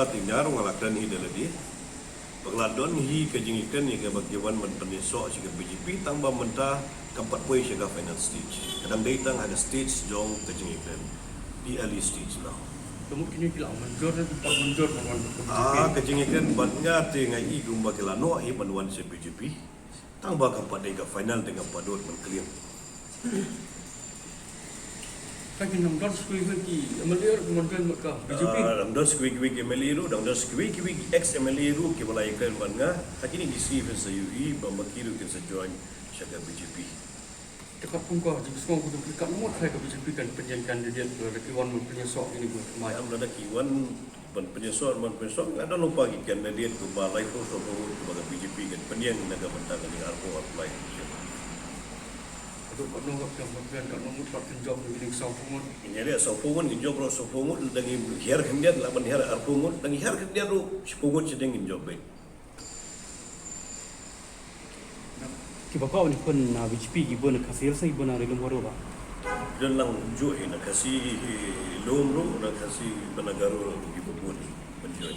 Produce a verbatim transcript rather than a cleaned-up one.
Te nga ruh nga la kren hi da lade ba ka la don hi ka jingïakren ïa kaba ki wan ban pynïasoh sha ka B J P, tang ba mynta kam pat poi sha ka final stage. Ka dang dei tang ha ka stage jong ka jingïakren, the early stage now. Ka mut kine ki la mynjur ne kim pat mynjur ban wan ka B J P? Ah, ka jingïakren bad nga te nga i kumba ki la noh hi ban wan sha B J P, tang ba kam pat dei ka final te ngam pat dud ban claim. Ka ki nang don shi kawei ki M L A ruh ki mon join mut ka B J P. Ah, nang don shi kawei ki M L A ruh, nang don shi kawei ki ex M L A ruh kiba la ïakren bad nga. Ha kine ki sngi phin sa ïohi ba ma ki ruh kin sa join sha ka B J P. Te katkum ka jingsngew ka jong phi, katno ngut hi ka B J P kan pynïeng candidate lada ki wan ban pynïasoh kine ki thymmai? Em, lada ki wan ban pynïasoh, ban pynïasoh, nga don lypa ki candidate kumba laiphew sawphew ngut kiba ka B J P kan pynïeng na ka bynta kane arphew arphew lai. Haduh katno ngut ki hap ban pynïeng, katno ngut pat kin jop na kine ki sawphew ngut? Ngi ïa leh sawphew ngut, ngi jop ruh sawphew ngut, lada ngi hiar khyndiat lah ban hiar arphew ngut, lada ngi hiar khyndiat ruh shiphew ngut shadien ngin jop beit. Kiba kwah ban ïakhun na B J P ki bun na Khasi Hills ne ki bun na Ri Lum Garo, Bah? Don lang juh hi, na Khasi Lum ruh, na Khasi bad na Garo ruh kiba bun hi ban join.